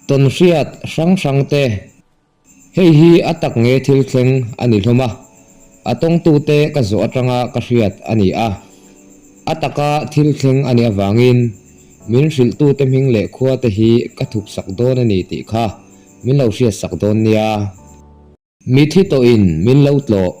Tawnhriat hrang hrang te. Hei hi a tak nge thil thleng a ni hlawm a, a tawngtute ka zawh atanga ka hriat a ni a. A taka thil thleng a nih avangin min hrilhtute hming leh khua te hi ka thup sak dawn a ni tih kha min lo hriat sak dawn nia. Mithi tawhin min lo tlawh.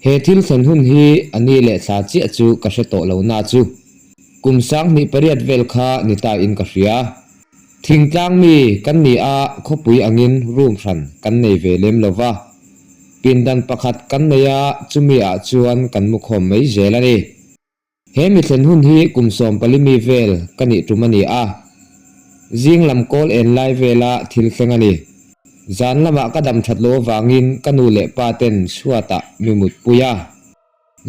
He thil thlen hun hi a ni leh thla chiah chu ka hre tawh lo na chu kum 2008 vel kha ni ta in ka hria. Thingtlang mi kan ni a, khawpui angin room hran kan nei ve lem lo va. Pindan pakhat kan nei a, chumi ah chuan kan mu khawm mai zel a ni. He mi thlen hun hi kum 14 mi vel ka nih tum a ni a, zing lam kawl en lai vela thil thleng a ni. Zan lamah ka dam that lo avangin ka nu leh pa ten chhuatah mi mutpui a.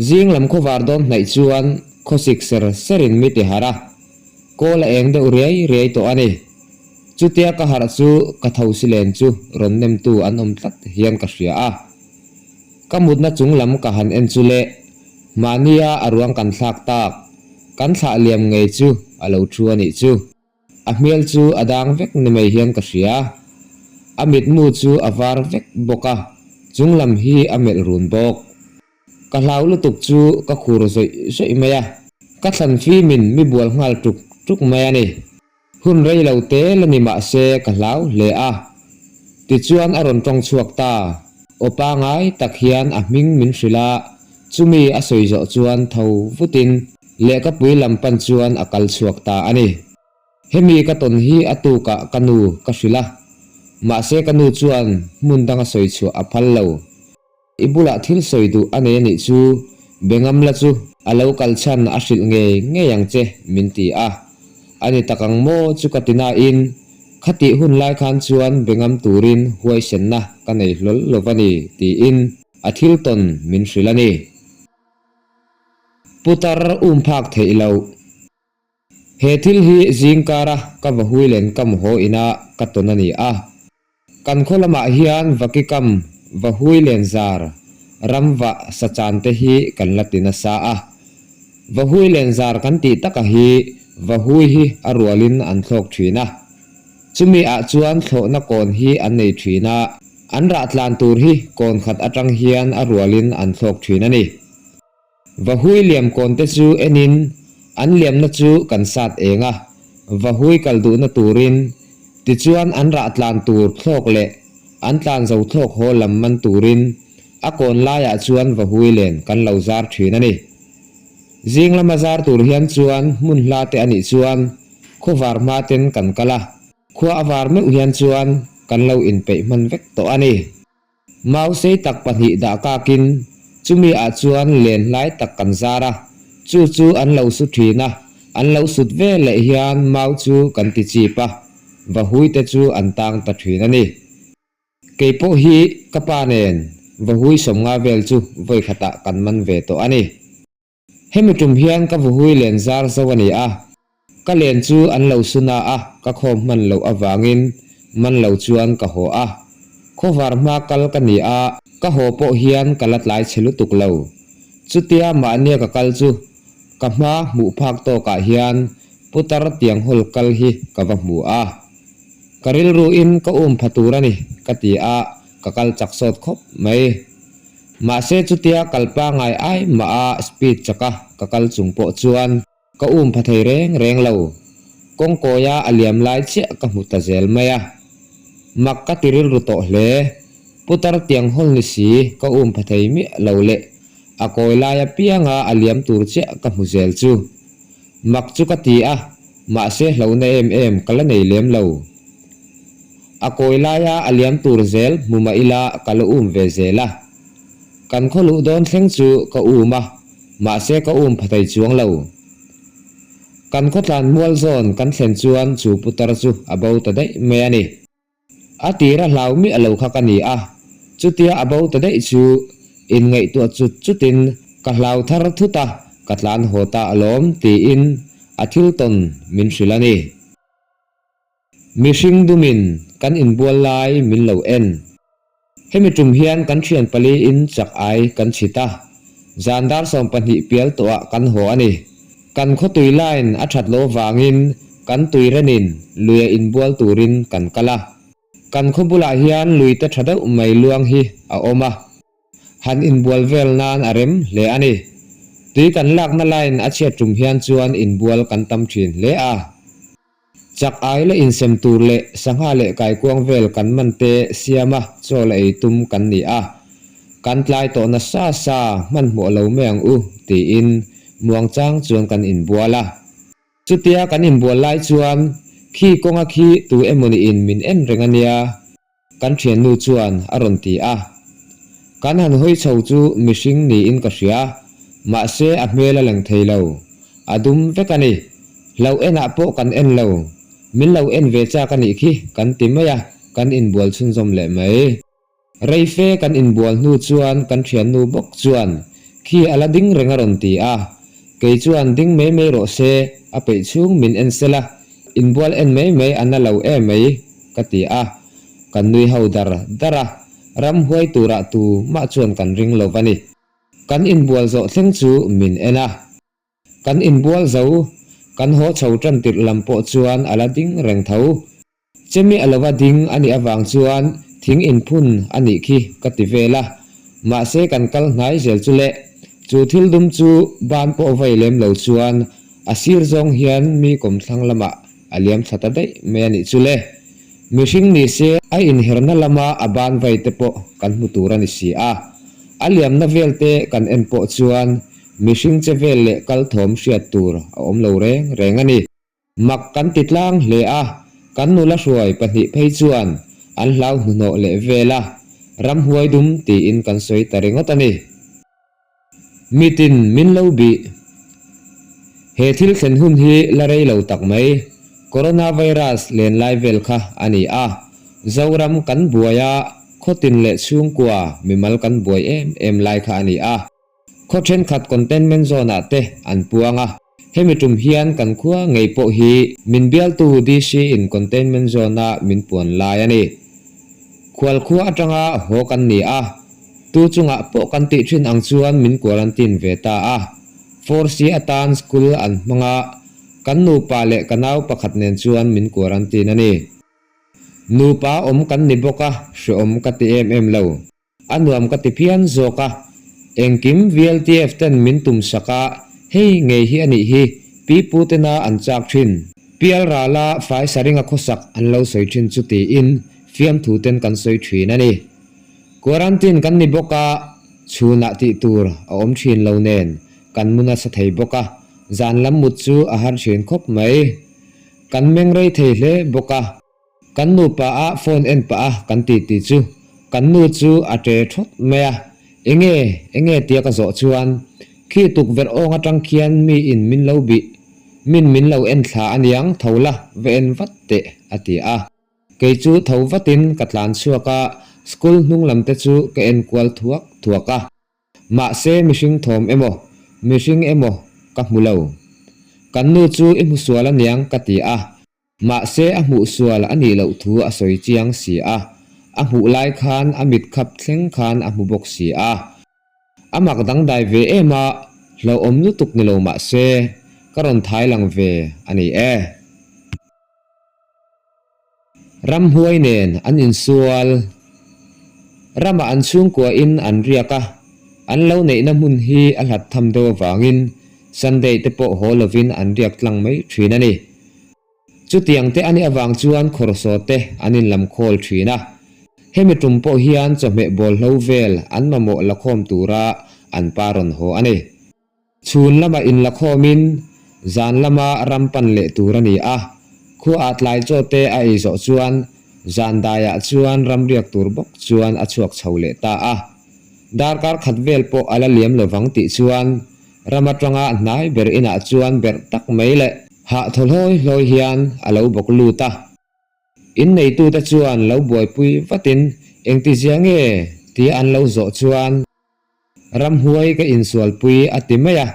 Zing lam khawvar dawn hnaih chuan khawsik ser serin mi ti harh a, kawl a eng deuh riai riai tawh a ni. Chutia ka harh chu ka tho si len chu rawn nemtu an awm tlat hian ka hria a. Ka mutna chung lam ka han en chu le, mahnia a ruang kan thlak tak, kan thlah liam ngei chu a lo thu a nih chu. A hmel chu a dang vek ni mai hian ka hria. A mitmu chu a var vek bawk a, chung lam hi a melh run bawk. Ka hlau lutuk chu ka khur zawih zawih mai a, ka thlan fimin mi bual nghal tuk tuk mai a ni. Hun rei lo te la ni mah se ka hlau hle a. Tichuan a rawn tawng chhuak ta. Aw pangai tak hian a hming min hrilh a, chumi a sawi zawh chuan tho vutin lehkapui lam pan chuan a kal chhuak ta a ni. Hemi ka tawn hi a tukah ka nu ka hrilh a, mahse ka nu chuan hmun danga sawi chhuah a phal lo. I bulah thil sawi duh a nei a nih chu, Bengamla chu a lo kal chhan a hrilh ngei ngei ang che, min ti a. A ni tak ang maw chu ka ti nain, khatih hun lai khan chuan Bengam turin huaisenna ka nei hlawl lo va ni, tiin a thil tawn min hrilh a ni. Putar um phak theih loh. He thil hi zingkara ka vahui len kam haw ina ka tawn a ni a. Kan khaw lamah hian vaki kam vahui len zar ram vah sa chan te hi kan la ti nasa a. Vahui len zar kan tih taka hi vahui hi a rualin an thlawk thin a. Chumi ah chuan thlawhna kawn hi an nei thin a, an rah tlan tur hi kawn khat atang hian a rualin an thlawk thin a ni. Vahui liam kawnte chu enin an liamna chu kan sat eng a, vahui kal duhna turin tichuan an rah tlan tur thlawk leh an tlan zo thlawk haw lam man turin a kawn laiah chuan vahui len kan lo zar thin a ni. Zing lama zar tur hian chuan hmun hla te a nih chuan khawvar hma ten kan kal a, khua a var meuh hian chuan kan lo inpeih hman vek tawh a ni. Mau sei tak pahnih dah kakin chumi ah chuan len hlai tak kan zar a, chu chu an lo su thin a, an lo sut ve leh hian mau chu kan ti chip a, vahui te chu an tang ta thin a ni. Kei pawh hi ka pa nen vahui 50 vel chu vawi khatah kan man ve tawh a ni. Hemi tum hian ka vahui len zar zo a ni a, ka len chu an lo su na a, ka khawm hman loh avangin man lo chuan ka haw a. Khawvar hma kal ka ni a, ka haw pawh hian ka la tlai chhe lutuk lo. Chutia mahnia ka kal chu ka hma hmuh phak tawkah hian putar tiang hawl kal hi ka va hmu a. Ka rilruin ka um pha tur a ni ka ti a, ka kal chak sawt khawp mai. Mahse chutia kal pangai ai mah a speed chak a ka kal chung pawh chuan ka um pha thei reng reng lo. Kawngkawia a liam lai chiah ka hmu ta zel mai a. Mak ka ti rilru tawh hle. Putar tiang hawl ni si ka um pha thei miah lo leh a kawi lai apianga a liam tur chiah ka hmu zel chu. Mak chu ka ti a, mahse hlauhna em em ka la nei lem lo. A kawi laia a liam tur zel hmu mah ila ka la um ve zel a. Kan khaw luh dawn thleng chu ka um a, mahse ka um pha thei chuang lo. Kan khawtlan mual zawn kan thlen chuan chu putar chu a bo ta daih mai a ni. A tira hlau miah lo kha ka ni a, chutia a bo ta daih chu inngaihtuah chut chutin ka hlau thar thut a, ka tlan haw ta alawm tiin a thil tawn min hrilh a ni. Mihring dumin kan inbual lai min lo en. Hemi tum hian kan thian pali in chak ai kan chhit a, zan dar 12 pial tawhah kan haw a ni. Kan khawtui line a that lo vangin Kan tui renin luia inbual turin kan kal a. Kan khaw bulah hian lui te tha deuh mai luang hi a awm a. Han inbual vel nan a rem hle a ni. Tui kan lakna line a chhiat tum hian chuan inbual kan tam thin hle a. Chak ai la insem tur leh sangha leh kaikuang vel kan man te siama chaw la ei tum kan ni a. Kan tlai tawh nasa sa hmanhmawh lo mai ang u tiin muangchang chuan kan inbual a. Chutia kan inbual lai chuan khi kawnga khi tu emawni in min en reng a nia kan thiannu chuan a rawn ti a. Kan han hawi chho chu mihring niin ka hria, mahse a hmel a leng thei lo. A dum vek a ni. Hlo enah pawh kan en lo. Min lo en ve chak a nih khi kan ti mai a, kan inbual chhunzawm leh mai. Reife kan inbual hnu chuan kan thiannu bawk chuan, Khi a la ding reng a rawn ti a. Kei chuan ding mai mai rawh se, a peih chhung min en sel a, inbual en mai mai a na lo em mai, ka ti a. Kan nui ho dar dar a, ramhuai turah tu mah chuan kan ring lo va ni. Kan inbual zawh thleng chu min en a. Kan inbual zo, kan haw chho tan tirh lam pawh chuan a la ding reng tho. Chemi a lova ding a nih avang chuan thing inphun a nih khi ka ti vel a. Mahse kan kal hnai zel chu le, chu thil dum chu ban pawh vei lem lo chuan a sir zawng hian mi kawmthlang lamah a liam thla ta daih mai a nih chu le. Mihring ni se a inherna lama a ban vei te pawh kan hmu tur a ni si a. A liamna vel te kan en pawh chuan Mihring che vel leh kal thawm hriat tur a awm lo reng reng a ni. Mak kan ti tlang hle a, kan nula hruai pahnih phei chuan an hlau hnuhnawh leh vel a, ramhuai dum tiin kan sawi ta ringawt a ni. Mitin min lo bih. He thil thlen hun hi la rei lo tak mai. Coronavirus len lai vel kha a ni a, Zoram kan buai a, khawtin leh chhungkua mimal kan buai em em lai kha a ni a. Khaw thenkhat containment zone ah te an puang a, hemi tum hian kan khua ngei pawh hi min bialtu DC in containment zone a min puan lai a ni. Khual khua atanga haw kan ni a, tu chungah pawh kan tih thin ang chuan min quarantine ve ta a. Force atan school an hmang a, kan nupa leh ka nau pakhat nen chuan min quarantine a ni. Nupa awm kan ni bawk a, hreawm ka ti em em lo. A nuam ka ti phian zawk a, engkim VLTF ten min tum sak a, hei ngei hi a nih hi, pi pu tena an chak thin. Pial rala fai saringa khawsak an lo sawi thin chu tiin fiamthu ten kan sawi thin a ni. Quarantine kan ni bawk a, chhunah tih tur a awm thin lo nen kan mu nasa thei bawk a, zan lam mut chu a har thin khawp mai. Kan meng rei thei hle bawk a. Kan nupa a phone en pah a kan ti ti chu kan nu chu a tre thawt mai a, enge enge tia ka zawh chuan khi tukverh awng atang khian mi in min lo bih, min min lo en thla aniang tho la va en vat teh a ti a. Kei chu tho vatin ka tlan chhuak a, school hnung lam te chu ka en kual thuak thuak a. Mahse mihring thawm emaw, mihring emaw ka hmu lo. Kan nu chu i hmu sual aniang ka ti a. Mahse a hmuh sual a nih loh thu a sawi chiang si a, a hmuh lai khan a mit khap thleng khan a hmu bawk si a. A mak dangdai ve em a, hlauhawm lutuk ni lo mahse ka rawn thai lang ve a ni e. Ramhuai nen an insual. Ramah an chhungkua in an riak a, an lo neihna hmun hi a hlat tham deuh avangin Sunday te pawh haw lovin an riak tlang mai thin a ni. Chutiang te a nih avang chuan khawrsaw te an inlam khawl thin a. Hemi tum pawh hian chawhmeh bawlhlo vel an mamawh lakhawm tura an pa rawn haw a ni. Chhun lama inlakhawmin zan lama ram pan leh tur a ni a. Khuaah tlai chaw te a ei zawh chuan zan daiah chuan ram riak tur bawk chuan a chhuak chho leh ta a. Darkar khat vel pawh a la liam lovang tih chuan Ram atanga hnai ber inah chuan berh tak mai leh hah thaw hlawi hlawi hian a lo bawk lut a. Inneitute chuan lo buaipui vatin engtizia nge tia an lo zawh chuan ramhuai ka insualpui a ti mai a,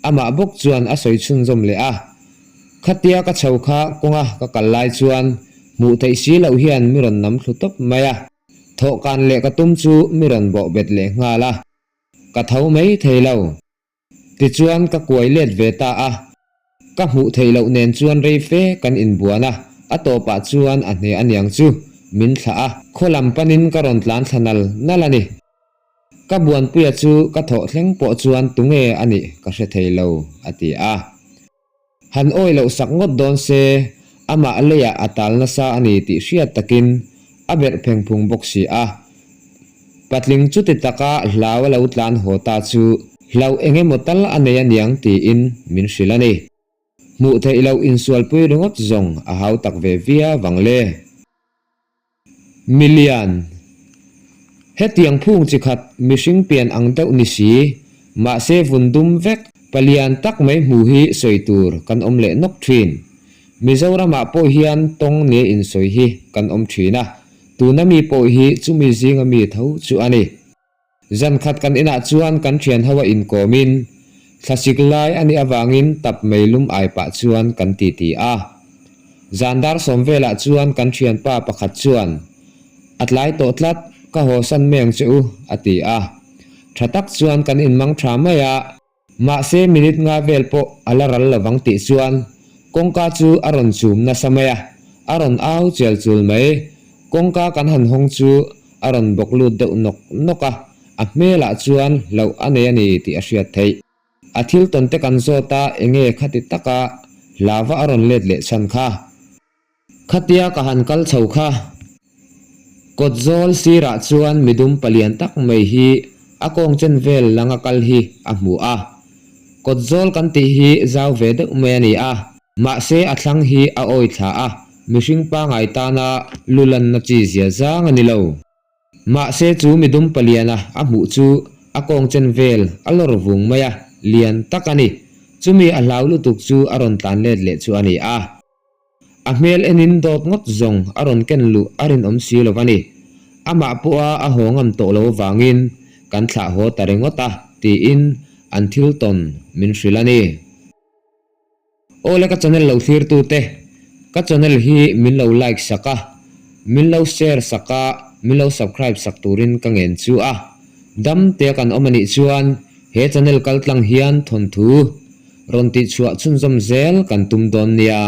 amah bawk chuan a sawi chhunzawm leh a. Khatia ka chho kha kawnga ka kal lai chuan hmuh theih si loh hian mi rawn nam thlu tawp mai a, thawhkan leh ka tum chu mi rawn bawh bet leh nghal a. Ka tho mai thei lo. Tichuan ka kuai let ve ta a. Ka hmuh theih loh nen chuan rei fe kan inbuan a, a tawpah chuan a hne aniang chu min thlah a, khaw lam panin ka rawn tlan thla nal nal a ni. Ka buanpuia chu ka thawh thleng pawh chuan tunge a nih ka hre thei lo, a ti a. Han awi loh sak ngawt dawn se, amah leiah a tal nasa a ni tih hriat takin a berh pheng phung bawk si a. Patling chuti taka hlau a lo tlan haw ta chu hlauh eng emaw tal a nei aniang tiin min hrilh a ni. Hmuh theih loh insualpui ringawt zawng a hau tak ve viau ang le. Milian. Hetiang phung chi khat mihring pian ang deuh ni si, mahse vun dum vek, palian tak mai hmu hi sawi tur kan awm leh nawk thin. Mizoramah pawh hian tawng nia insawi hi kan awm thin a, tuna mi pawh hi chumi zinga mi tho chu a ni. Zan khat kan inah chuan kan thian ho a inkawmin, thlasik lai a nih avangin tap mei lum ai pah chuan kan titi a. Zan dar sawm velah chuan kan thianpa pakhat chuan, A tlai tawh tlat, ka hawsan mai ang che u, a ti a. Tha tak chuan kan inmang tha mai a. Mahse minute nga vel pawh a la ral lovang tih chuan kawngka chu a rawn chum nasa mai a, a rawn au chel chul mai. Kawngka kan han hawng chu a rawn bawk lut deuh nawk nawk a, a hmelah chuan hlauh a nei a ni tih a hriat theih. A thil tawn te kan zawt a, enge khati taka hlava a rawn let leh chhan kha. Khatia ka han kal chho kha. Kawt zawl sirah chuan midum palian tak mai hi a kawng chen vel langa kal hi a hmu a. Kawt zawl kan tih hi zau ve deuh mai a ni a, mahse a thlang hi a awi thla a, mihring pangai tana lu lanna chi zia zang a ni lo. Mahse chu midum paliana a hmuh chu a kawng chen vel a lawr vung mai a, lian tak a ni. Chumi a hlau lutuk chu a rawn tlan let leh chu a ni a. A hmel enin dawt ngawt zawng a rawn ken luh a rinawm si lo a ni. Amah pawha a haw ngam tawh lo avangin kan thlah haw ta ringawt a, tiin an thil tawn min hrilh a ni. Awle ka channel lo thlirtute, ka channel hi min lo like sak a, min lo share sak a, min lo subscribe sak turin ka ngen chu a. Dam tea kan awm a nih chuan he channel kaltlang hian thawnthu rawn tihchhuah chhunzawm zel kan tum dawn nia.